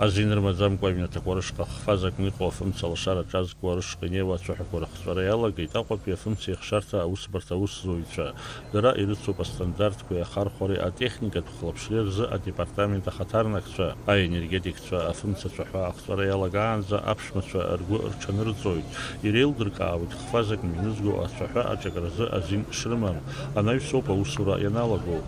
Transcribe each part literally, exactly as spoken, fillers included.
Азин рымаӡамкәа аҩнаҭақәа рышҟа хфазакны иҟоу афымца лашара аҿазкуа рышҟа инеиуа ацәаҳәақәа рыхҵәара иалагеит Аҟәатәи афымца ихшарҭа аусбарҭа аусзуҩцәа. Дара ирыцуп астандартқәеи ахархәареи атехникатә хылаԥшреи рзы адепартамент ахаҭарнакцәа, аенергетикцәа, афымцацәа ҳәа ахҵәара иалагаанӡа аԥшәмацәа ргәы рҽанырҵоит, иреилдыркаауеит хфазак мҩанызго ацәаҳәа аҿакразы азин шрымам, анаҩсоуп аусура ианалаго.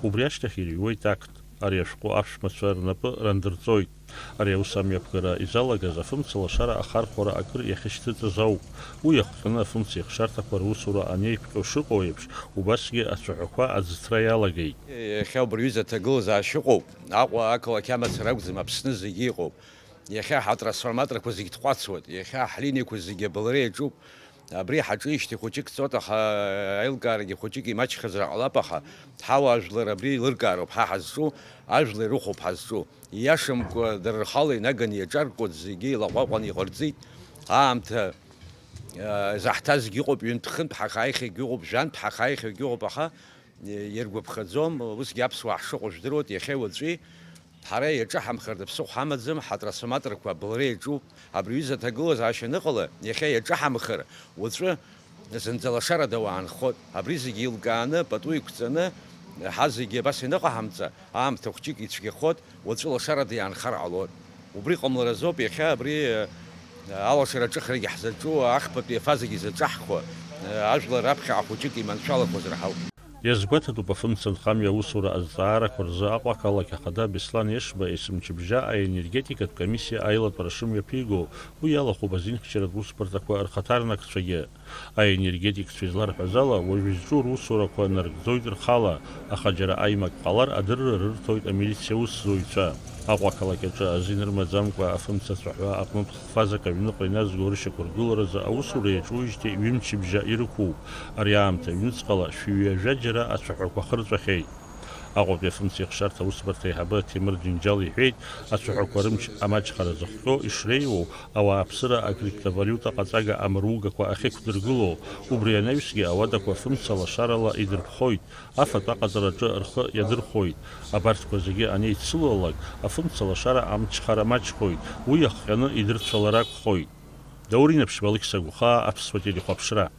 Убри ашьҭахь ирҩуеит ақт, ари ашәҟәы аԥшәмацәа рнапы рандырҵоит. Ари аус амҩаԥгара изалагаз афымца лашара ахархәара акыр иахьышьҭыҵыз ауп. Уи иахҟьаны афымца ихшарҭақәа русура анеиԥҟьо шыҟоу еиԥш, убасгьы ацәаҳәақәа аӡыҭра иалагеит. Иахьа убри аҩыза аҭагылазаашьа ыҟоуп. Аҟәа ақалақь амацара акәӡам, Аԥсны зегьы иҟоуп. Иахьа ҳатрансформаторқәа зегь ҭҟәацуеит, иахьа ҳлиниақәа зегь абылра иаҿуп, абри ҳаҿижьҭеи хәыҷык ҵуеит, аха аилкаарагьы хәыҷык имаҷхазар ҟалап, аха ҳауаажәлар абри еилыркаароуп ҳа ҳазҿу, ажәлар ирыхәоуп ҳазҿу. Ииашамкәа дара рхала инаганы иаҿаркуеит, зегьы еилаҟәаҟәаны иҟарҵеит. Аамҭа, а, заҳҭазгьы ыҟоуп, ҩынтә-хынтә ҳахааихьагьы ыҟоуп, жәантә ҳахааихьагьы ыҟоуп, аха иргәаԥхаӡом, усгьы аԥсуаа ҳшыҟоу жәдыруеит, иахьа уаҵәи ҳара иаҿаҳамхар даԥсыхә ҳамаӡам, ҳатрансформаторқәа абылра иаҿуп. Абри аҩыза аҭагылазаашьа аныҟала, иахьа иаҿаҳамхар, уаҵәы зынӡа лашарада уаанхоит. Абри зегьы еилкааны, пату иқәҵаны, ҳа зегьы абас ианыҟаҳамҵа, аамҭа хәҷык ицәгьахоит, уаҵәы лашарада иаанхар ҟалоит. Убри ҟамларазоуп иахьа абри, э, алашара аҿыхрагьы ҳзаҿу, ахԥатәи афазагьы заҿаҳхуа, э, ажәлар раԥхьаҟа хәыҷык иманшәалақәазар ҳауп. Иазгәаҭатәуп афымца нхамҩа аусура азҵаарақәа рзы Аҟәа ақалақь ахада Беслан Ешба есымчыбжьа аенергетикатә комиссиа аилатәара шымҩаԥиго, уи иалахәуп азинхьчаратә усбарҭақәа рхаҭарнакцәагьы. Аенергетикцәа изларҳәаз ала, уажә изҿу русурақәа нарыгӡоит рхала, аха џьара аимак ҟалар адырра рырҭоит амилициа аусзуҩцәа. Аҟәа ақалақь аҿы азин рымаӡамкәа афымцацәа ҳәа аҟнытә хфазак аҩныҟа иназго рышьақәыргыларазы аусура иаҿуижьҭеи ҩымчыбжьа ирықәуп. Ари аамҭа аҩныҵҟала шәи ҩажәа џьара ацәаҳәақәа хырҵәахьеит. Аҟәатәи афымца ихшарҭа аусбарҭа аиҳабы Ҭемыр Џьынџьал иҳәеит, ацәаҳәақәа рымч амаҷхара зыхҟьо ишреиуоу, ауааԥсыра акриптовалиута ҟаҵага амругақәа ахьықәдыргыло, убри анаҩсгьы ауадақәа афымца лашарала идырԥхоит, афатә аҟаҵараҿы рхы иадырхәоит. Абарҭқәа зегьы анеицылалак, афымца лашара амчхара маҷхоит, уи иахҟьаны идырцәалар акәхоит. Даур Инаԥшьба, Алықьса Гәхаа, Аԥсуа телехәаԥшра.